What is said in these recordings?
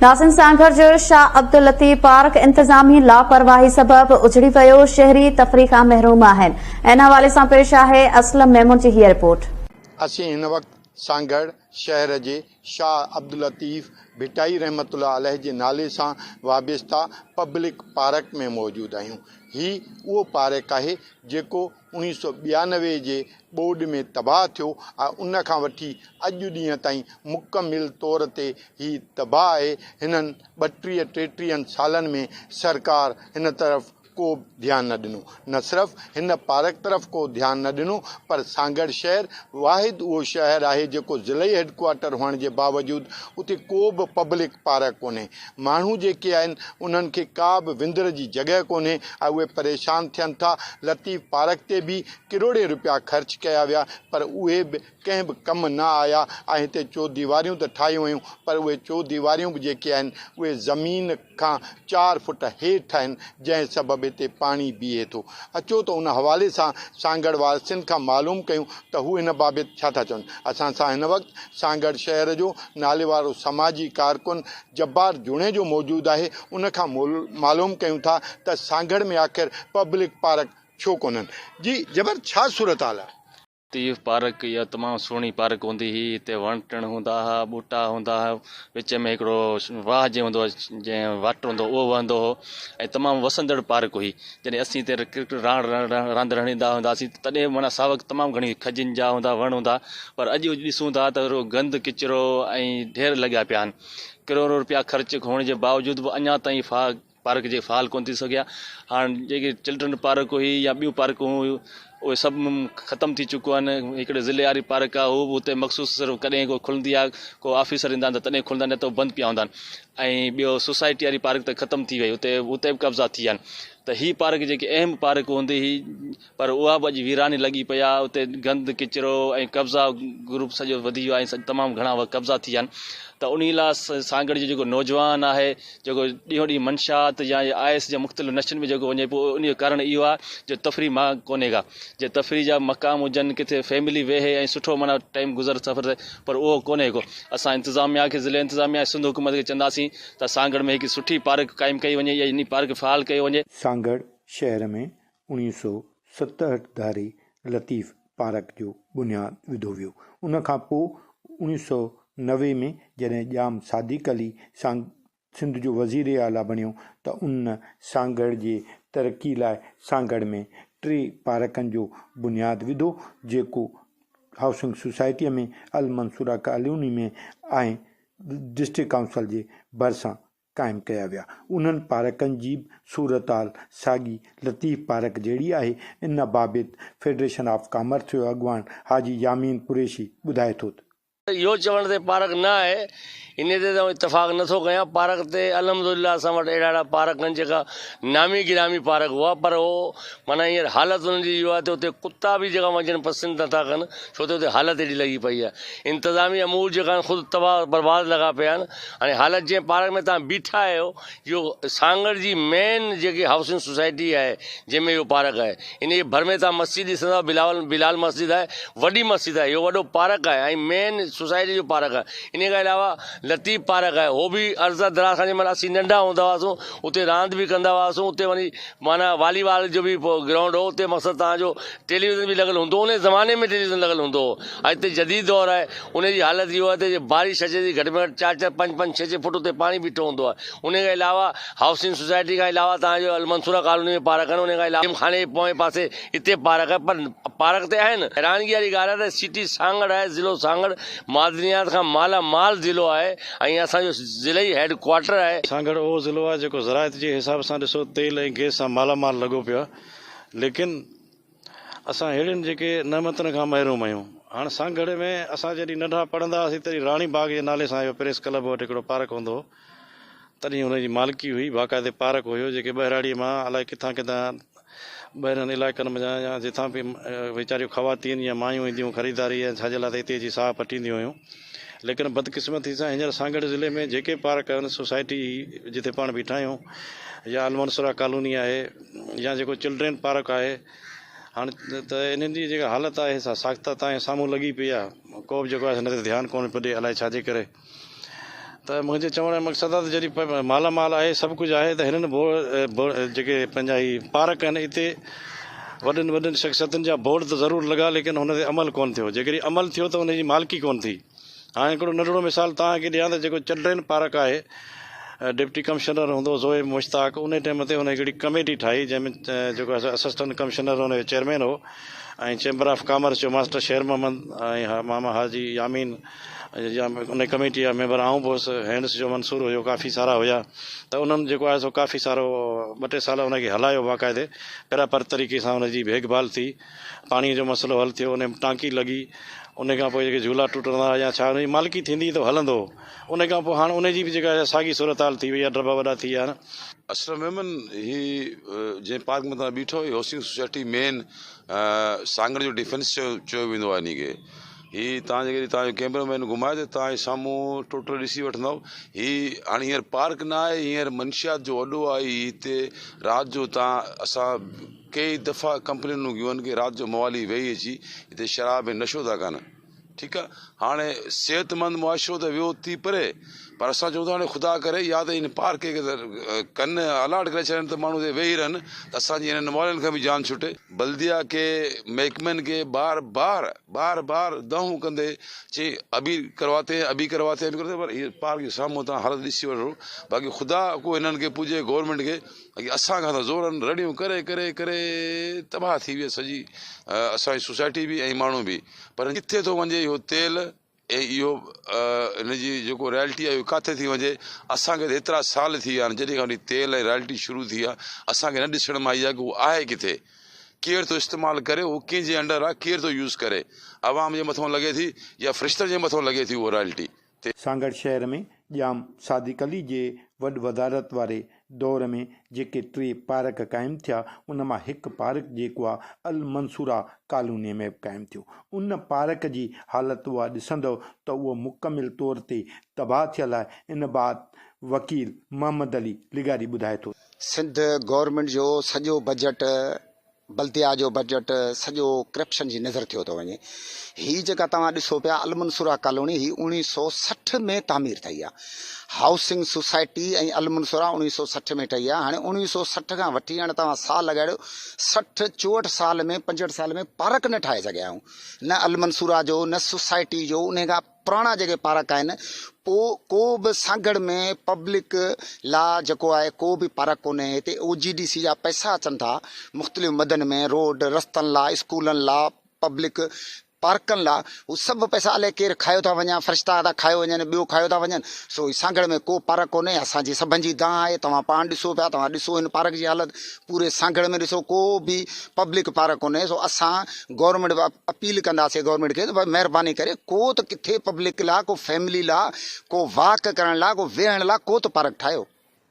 ناظرين سانگهڙ جو شاهه عبداللطيف پارڪ انتظامي لاپرواهي سبب اجڙي ويو، شهري تفريح کان محروم آهن. ان حوالي سان پيش آهي اسلم ميمڻ جي هيء رپورٽ. اسين هن وقت سانگهڙ شهر جي شاهه عبداللطيف ڀٽائي رحمة الله عليه جي نالي سان وابسته پبلڪ پارڪ ۾ موجود آهيون. هي اهو پارڪ آهي جيڪو 1992 جي ٻوڏ ۾ تباهه ٿيو ۽ ان کان وٺي اڄ ڏينهن تائين مڪمل طور تي هي تباهه آهي، هنن ٻٽيهه ٽيٽيهن سالن ۾ سرڪار هن طرف ڪو به ڌيان نه ڏنو، نه صرف هن پارڪ طرف ڪو ڌيان نه ڏنو پر سانگهڙ شهر واحد اهو شهر آهي جيڪو ضلعي هيڊڪوارٽر هئڻ جي باوجود اتي ڪو به پبلڪ پارڪ ڪونهي، ماڻهو جيڪي آهن انهن کي ڪا به وندر جي جڳهه ڪونهي ۽ اهي پريشان ٿين ٿا، لطيف پارڪ تي به ڪروڙين رپيا خرچ ڪيا ويا پر اهي به ڪنهن به ڪم نه آيا ۽ هتي چوديواريون ته ٺاهيون ويون پر اهي چوديواريون به جيڪي آهن اهي زمين کان چار فٽ هيٺ آهن جنهن سبب هتي پاڻي بيهي ٿو. اچو ته ان حوالي سان سانگهڙ وارثين کان معلوم ڪيون ته هو هن بابت ڇا ٿا چون. اسان سان هن وقت سانگهڙ شهر جو ناليوارو سماجي ڪارڪن جبار جوڻيجو موجود آهي ان کان معلوم ڪيون ٿا ته سانگهڙ ۾ آخر پبلڪ پارڪ ڇو ڪونهن؟ جي جبر ڇا صورتحال آهي؟ لطيف پارڪ اها تمام سهڻي پارڪ هوندي هئي هتي وڻ ٽڻ هوندا هئا ٻوٽا هوندا هئا وچ ۾ هڪڙو واهه جيئن هوندو هو جنهن واٽر هوندو هو اهو وهندو هو ۽ تمام وسندڙ پارڪ هئي جڏهن اسين هتي ڪرڪيٽ راند رهڻيندا هونداسين تڏهن معنيٰ ساوڪ تمام گهڻي هئي کجين جا هوندا وڻ هوندا پر اڄ ڏسون ٿا ته رڳو گند ڪچرو ۽ ڍير لڳا پيا آهن ڪروڙون روپيا خرچ هئڻ جي باوجود به اڃا تائين پارڪ جي فعال ڪونه ٿي سگهيا هاڻ جيڪي چلڊرن پارڪ هئي يا ٻيون پارڪون هيون اهي سڀ ختم ٿي چڪيون آهن هڪڙي ضلعي واري پارڪ آهي اهو به اتي مخصوص صرف ڪڏهن ڪو کلندي آهي ڪو آفيسر ايندا آهن ته تڏهن کلندا آهن نه ته بند پيا هوندا آهن ۽ ٻيو سوسائٽي واري پارڪ ته ختم ٿي وئي اتي اتي به قبضا ٿي ويا آهن ته هي پارڪ جيڪي اهم پارڪ هوندي هئي پر اها به اڄ ويراني لڳي پئي آهي اتي گند ڪچرو ۽ قبضا گروپ سڄو وڌي ويو آهي ۽ تمام گهڻا قبضا ٿي ويا آهن ته انهي لاء سانگهڙ جو جيڪو نوجوان آهي جيڪو ڏينهون ڏينهن منشيات يا I S جا مختلف نشن ۾ جيڪو وڃي پيو انهي جو ڪارڻ اهو آهي جو تفريح مان ڪونهي ڪا جي تفريح جا مقام هجن ڪٿي فيملي ويهي ۽ سٺو معنيٰ ٽائيم گذر سفر ٿئي پر اهو ڪونهي ڪو اسان انتظاميا کي ضلعي انتظاميا ۽ سنڌ حڪومت کي چونداسين ته سانگهڙ ۾ هڪ سٺي پارڪ قائم ڪئي وڃي يا انهي پارڪ فعال ڪيو وڃي. سانگهڙ شهر ۾ 1967 ڌاري لطيف پارڪ جو بنياد وڌو ويو. ان کان پوء 1990 ۾ جڏهن ڄام صادق علي سانگ سنڌ جو وزير اعليٰ بڻيو ته ان سانگهڙ جي ترقي لاء سانگهڙ ۾ ٽي پارڪن جو بنياد وڌو جيڪو هائوسنگ سوسائٽيء ۾ المنصوره ڪالوني ۾ ۽ ڊسٽرڪٽ ڪائونسل جي ڀرسان قائم ڪيا ويا. انهن پارڪن جي به صورتحال ساڳي لطيف پارڪ جهڙي آهي. ان بابت فيڊريشن آف ڪامرس جو اڳواڻ حاجي يامين قريشي ٻڌائي ٿو ته. اهو چوڻ تي پارڪ نه آهي انهي تي ته آئون اتفاق نه ٿو ڪيان. پارڪ تي الحمدلله اسان وٽ اهڙا اهڙا پارڪ آهن جيڪا نامي گرامي پارڪ هئا پر اهو معنيٰ هينئر حالت انهن جي اهو آهي ته اتي ڪتا به جيڪا وڃڻ پسند نه ٿا ڪن ڇو ته اتي حالت اهڙي لڳي پئي آهي. انتظامي امور جيڪا آهن خود تباهه برباد لڳا پيا آهن. هاڻي حالت جنهن پارڪ ۾ توهان بيٺا آهيو اهو سانگهڙ جي مين جيڪي هائوسنگ سوسائٽي آهي جنهن ۾ اهو پارڪ آهي ان جي ڀر ۾ توهان مسجد ڏسندا بلاول بلال مسجد آهي وڏي مسجد آهي اهو وڏو پارڪ آهي ۽ مين سوسائٽي جو پارڪ آهي ان کان علاوه لطيف پارڪ آهي هو به عرض دراز کان جنهن مهل اسين ننڍا هوندا هئاسون اتي راند به ڪندا هئاسون اتي وڃي معنيٰ والي بال جو به گرائونڊ هو اتي مقصد توهان جو ٽيليويزن به لڳل هوندو هو ان زماني ۾ ٽيليويزن لڳل هوندو هو اڄ ته جديد دور آهي ان جي حالت اهو آهي ته جي بارش اچي ٿي گهٽ ۾ گهٽ چار چار پنج پنج ڇهه ڇهه فوٽ اتي پاڻي بيٺو هوندو آهي ان کان علاوه هائوسنگ سوسائٽي کان علاوه توهان جو المنصوره ڪالوني ۾ پارڪ آهن ان کان علاوه خاني جي پوئين پاسي اتي پارڪ آهي پر پارڪ ته آهن حيرانگي واري ڳالهه آهي ته سٽي سانگهڙ آهي ضلعو سانگهڙ معدنيات کان مالا مال ضلعو آهي ۽ اسان جو ضلعي هيڊ ڪوارٽر آهي. سانگهڙ اهو ضلعو آهي جيڪو زراعت جي حساب سان ڏسو تيل ۽ گئس سان مالا مال لڳو پيو آهي ليڪن اسان اهڙين جيڪي نعمتن کان محروم آهيون. هاڻ سانگهڙ ۾ اسان جڏهن ننڍا پڙهندا هئاسين تڏهن راڻي باغ جي نالي سان اهو پريس ڪلب وٽ هڪڙو پارڪ هوندو هو. تڏهن ان جي مالڪي هئي. باقاعدي پارڪ هيو جيڪي ٻهراڙيء مان الائي ڪٿان ڪٿان ٻاهرين علائقن منجهان يا جتان به ويچاريون خواتين يا مايون اينديون خريداري ۽ ڇا جي لاء ته اتي اچي ساهه پٽينديون هيون. ليڪن بدقسمتي سان هينئر سانگهڙ ضلعي ۾ جيڪي پارڪ آهن سوسائٽي جتي پاڻ بيٺا آهيون يا المنصوره ڪالوني آهي يا جيڪو چلڊرين پارڪ آهي هاڻ ته انهن جي جيڪا حالت آهي سا ساخته تان سامهون لڳي پئي آهي ڪو به جيڪو آهي هن تي ڌيان ڪونه پيو ڏي الائي ڇا جي ڪري ته منهنجي چوڻ جو مقصد آهي ته جڏهن مالا مال آهي سڀ ڪجهه آهي ته هنن جيڪي پنهنجا هي پارڪ آهن اتي وڏن وڏن شخصيتن جا بورڊ ته ضرور لڳا ليڪن هن تي عمل ڪونه ٿيو جيڪڏهن عمل ٿيو ته ان جي مالڪي ڪونه ٿي هاڻي هڪڙو ننڍڙو مثال توهان کي ڏيان ته جيڪو چلڊرين پارڪ آهي ڊپٽي ڪمشنر هوندو هو زوهيب مشتاق ان ٽائيم تي هن هڪڙي ڪميٽي ٺاهي جنهن ۾ جيڪو آهي اسسٽنٽ ڪمشنر هن جو چيئرمين هو ۽ چيمبر آف ڪامرس جو ماسٽر شير محمد ۽ ماما حاجي يامين يا ان ڪميٽي جا ميمبر آئون به هوس هينڊس جو منصور هيو ڪافي سارا هيا ته انهن جيڪو آهي سو ڪافي سارو ٻه ٽي سال ان کي هلايو باقاعدي پراپر طريقي سان ان جي ڀيگ ڀال ٿي پاڻي جو مسئلو حل ٿيو ان ۾ ٽانڪي لڳي ان کان پوء جيڪي جهولا ٽٽندا هئا يا ڇا ان جي مالڪي ٿيندي ته هلندو هو ان کان پوء هاڻ ان جي به جيڪا ساڳي صورتحال ٿي وئي آهي ڊربا وڏا ٿي ويا آهن. اسلم ميمن هي جنهن پارڪ ۾ توهان بيٺا آهيو هي هائوسنگ سوسائٽي مين سانگهڙ جو ڊفينس چيو ويندو آهي انهي کي هي توهان جيڪڏهن توهان جو ڪيمرو مين گهمائي ته توهان جي سامهون ٽوٽل ڏسي وٺندؤ هي هاڻي هينئر پارڪ نه آهي هينئر منشيات جو اڏو آهي هي هتي رات جو توهان اسان ڪئي دفعا ڪمپلينون ڪيون آهن ڪي رات جو موالي ويهي اچي هتي شراب ۽ نشو ٿا ڪن ٺيڪ آهي هاڻي صحت مند معاشرو ته ويو ٿي پري پر اسان چئون ٿا هاڻي خدا ڪري يا ته ان پارڪ کي ڪن الاٽ ڪري ڇڏن ته ماڻهو اتي ويهي رهن ته اسان جي انهن موالين کان به جان ڇٽي. بلديا کي محڪمن کي بار بار بار بار دانهون ڪندي چي ابي ڪرواتي هين ابي ڪرواتي هين ابي ڪرواتي هين پر هي پارڪ جي سامهون تان حالت ڏسي وٺو باقي خدا ڪو هنن کي پوڄي گورنمينٽ کي باقي اسان کان ته زورن رڙيون ڪري ڪري ڪري تباهه ٿي وئي سڄي اسان جي سوسائٽي به ۽ ماڻهو به پر ڪٿي ٿو وڃي اهو تيل ۽ اهو ان جي جيڪو رائلٽي آهي اهو ڪاٿي ٿي وڃي اسان کي ته ايترا سال ٿي ويا آهن جڏهن کان وٺي تيل ۽ رائلٽي شروع ٿي آهي اسان کي نه ڏسڻ ۾ آئي آهي ڪه اهو آهي ڪٿي ڪير ٿو استعمال ڪري اهو ڪنهن جي انڊر آهي ڪير ٿو يوز ڪري عوام جي مٿان لڳي ٿي يا فرشتن جي مٿان لڳي ٿي اهو رائلٽي. سانگهڙ شهر ۾ ڄام صادق علي جي وڏ وزارت واري دور ۾ جيڪي ٽي پارڪ قائم ٿيا ان مان هڪ پارڪ جيڪو آ المنصوره ڪالوني ۾ به قائم ٿيو ان پارڪ جي حالت اها ڏسندؤ ته اهو مڪمل طور تي تباهه ٿيل آهي ان بعد وڪيل محمد علي لغاري ٻڌائي ٿو. سنڌ گورنمينٽ جو سڄو بجيٽ بلديا جو بجيٽ سڄو ڪرپشن جي نظر ٿيو ٿو وڃي. هي جيڪا توهان ڏسو پيا المنصوره ڪالوني هي اوڻيهه سو 60 ۾ تعمير ٿئي آ. هائوسنگ سوسائٽي ۽ المنصوره اوڻيهه سو 60 ۾ ٺهي آ. هاڻي اوڻيهه سو 60 کان وٺي هاڻي توهان سال لڳايو 60 64 سال ۾ 65 سال ۾ پارڪ نه ٺاهي سگهيا آهيون. نه المنصوره جو نه سوسائٽي جو انهي کان پراڻا جيڪي پارڪ آهن پو ڪو به سانگهڙ ۾ پبلڪ لا جيڪو آهي ڪو به پارڪ ڪونهي هتي او جي ڊي سي جا پئسا اچن ٿا مختلف مدن ۾ روڊ رستن لا اسڪولن لا پبلڪ پارڪن لا هو سڀ پئسا الائي ڪير کايو ٿا وڃان فرشتا ٿا کايو وڃن ٻيو کايو ٿا وڃن سو سانگهڙ ۾ ڪو پارڪ ڪونهي اسان جي سڀن جي دانهن آهي توهان پاڻ ڏسو پيا توهان ڏسو هن پارڪ جي حالت پوري سانگهڙ ۾ ڏسو ڪو به پبلڪ پارڪ ڪونهي سو اسان گورنمينٽ اپيل ڪنداسين گورنمينٽ کي ته ڀائي مهرباني ڪري ڪو ته ڪٿي پبلڪ لا ڪو فيملي لا ڪو واڪ ڪرڻ لا ڪو ويهڻ لا ڪو ته پارڪ ٺاهيو.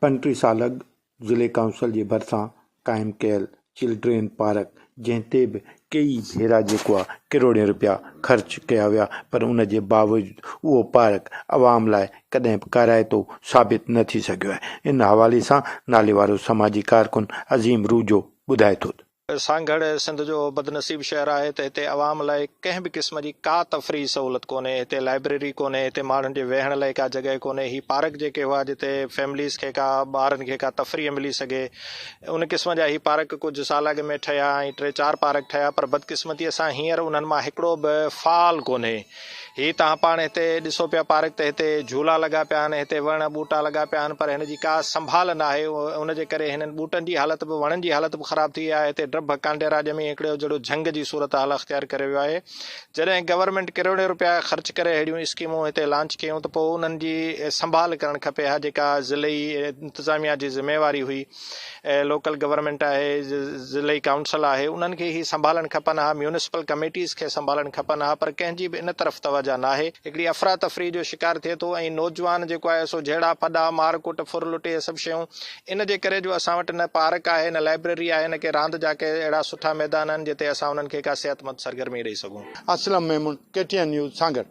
35 سال اڳ ضلعي ڪائونسل جي ڀرسان قائم ڪيل چلڊرين پارڪ جنهن تي به ڪيئي ڀيرا جيڪو آ ڪروڙين روپيا خرچ ڪيا ويا پر ان جي باوجود اهو پارڪ عوام لاء ڪڏهن به ڪارائتو ثابت نه ٿي سگهيو آهي ان حوالي سان ناليوارو سماجي ڪارڪن عظيم روجو ٻڌائي ٿو ته. سانگهڙ سنڌ جو بدنصيب شهر آهي ته هتي عوام لاء ڪنهن به قسم جي ڪا تفريحي سهولت ڪونهي، هتي لائبريري ڪونهي، هتي ماڻهن جي ويهڻ لاء ڪا جڳهه ڪونهي، هي پارڪ جيڪي هئا جتي فيمليز کي ڪا ٻارن کي ڪا تفريح ملي سگهي ان قسم جا هي پارڪ ڪجهه سال اڳ ۾ ٺهيا ۽ ٽي چار پارڪ ٺهيا پر بدقسمتي سان هينئر انهن مان هڪڙو به فعال ڪونهي. هي توهان پاڻ هتي ڏسو پيا پارڪ ته هتي جهولا لڳا پيا آهن، هتي وڻ ٻوٽا لڳا پيا آهن پر هن جي ڪا سنڀال ناهي ان جي ڪري هنن ٻوٽن جي حالت به وڻن جي حالت به خراب ٿي وئي آهي هتي ڊڀ ڪانڊيرا ڄمي هڪڙو جهڙو جهنگ جي صورتحال اختيار ڪري ويو آهي جڏهن گورنمينٽ ڪروڙين روپيا خرچ ڪري اهڙيون اسڪيمون هتي لانچ ڪيون ته پوء انهن جي سنڀال ڪرڻ کپي ها جيڪا ضلعي انتظاميا جي ذميواري هئي. لوڪل گورنمينٽ آهي، ضلعي ڪائونسل آهي، انهن کي هي سنڀالڻ کپن ها، ميونسپل ڪميٽيز کي سنڀالڻ کپن ها پر ڪنهن جي به ان طرف توجه ناهي. هڪڙي افراتفري جو شڪار ٿئي ٿو ۽ نوجوان جيڪو آهي سو جهيڙا ڦڏا، مار ڪٽ، ڦر لٽ اهي سڀ شيون ان جي ڪري جو اسان وٽ نه پارڪ آهي نه لائبريري آهي نه ڪي راند جا ڪي اهڙا سٺا ميدان آهن جتي اسان انهن کي ڪا صحتمند سرگرمي ڏئي سگهون. Aslam Memon, K T N news, Sanghar.